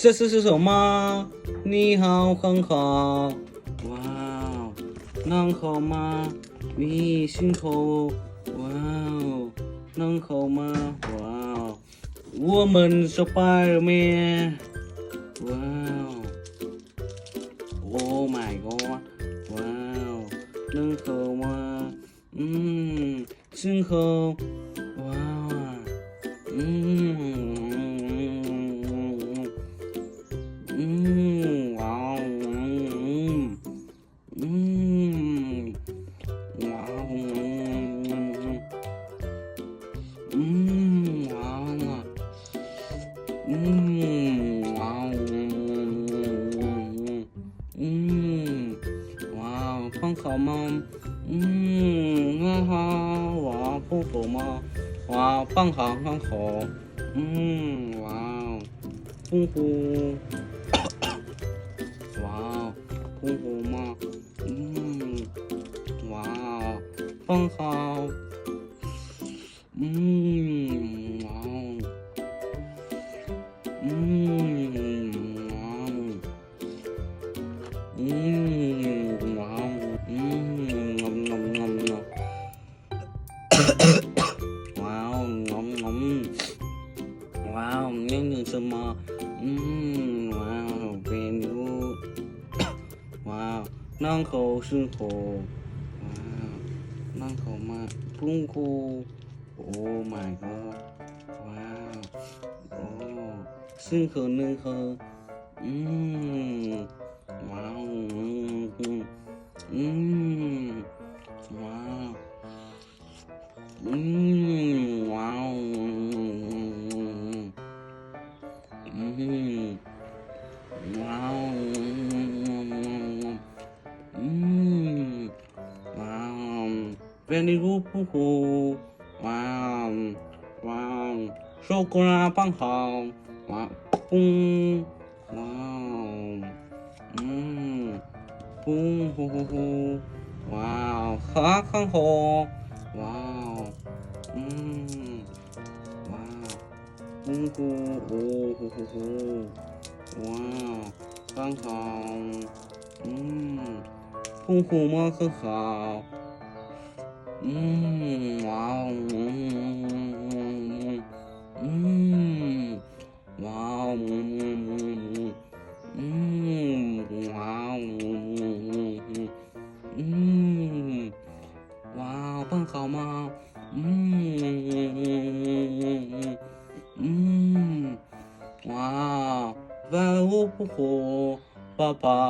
这是什么？你好，很好。哇哦，能好吗？你辛苦。哇哦，能好吗？哇哦，我们是Spider-Man。哇哦，Oh my god！哇哦，能好吗？嗯，真好。哇，嗯，嗯，哇哦，嗯，嗯，哇哦，嗯，哇哦，嗯，哇哦，嗯，哇哦，放好吗？ ອືມ ງາມ ຫວາ ຜູ້ໂຕມາ ຫວາ ຟັງຫາງ ຫາງຂໍ ອືມ ຫວາ ຜູ້ຮູ້ ຫວາ ຜູ້ຮູ້ມາ ອືມ ຫວາ ຟັງຂ່າວ ອືມ ຫວາ ອືມ ຫວາ ອືມ ຫວາ ອືມ ງອມ ງອມ ງອມ ງອມ. ວ້າວ ງອມ ງອມ ວ້າວ ຍັງໜຶ່ງສະມາ ອືມ ວ້າວ ເປັນຢູ່ ວ້າວ ນ້ອງເຂົາຊື່ໂຄ ວ້າວ ນ້ອງເຂົາມາ ຄຸນຄູ ໂອ້ມາຍກອດ ວ້າວ ໂອ້ ຊື່ເຂົາໜຶ່ງເຂົາ ອືມ ວ້າວ ອືມ ອືມ ວ້າວ ອືມ ວ້າວ ອືມ ວ້າວ ອືມ ວ້າວ ເປັນອີກຜູ້ຄູ ວ້າວ ວ້າວ ໂຊໂກລາປັງເຂົາ ວ້າວ ປຸ້ງ ວ້າວ ອືມ ປຸ້ງ ໂຮໂຮໂຮ ວ້າວ ຄາຄັງໂຮ ວ້າວ ອືມ ວ້າວ ປຸ້ງຄູ ໂອ ໂຮໂຮໂຮ ວ້າວ ຄັງເຂົາ ອືມ ພຸ້ງຄູມາຄືເຂົາ ອືມ ວ້າວ ອືມ ວ້າວ ອືມ ວ້າວ ອືມ ວ້າວ ເພິ່ນເຂົ້າມາ ອືມ ອືມ ວ້າວ ແວວໂຮໂຮໂຮ ປ້າປ້າ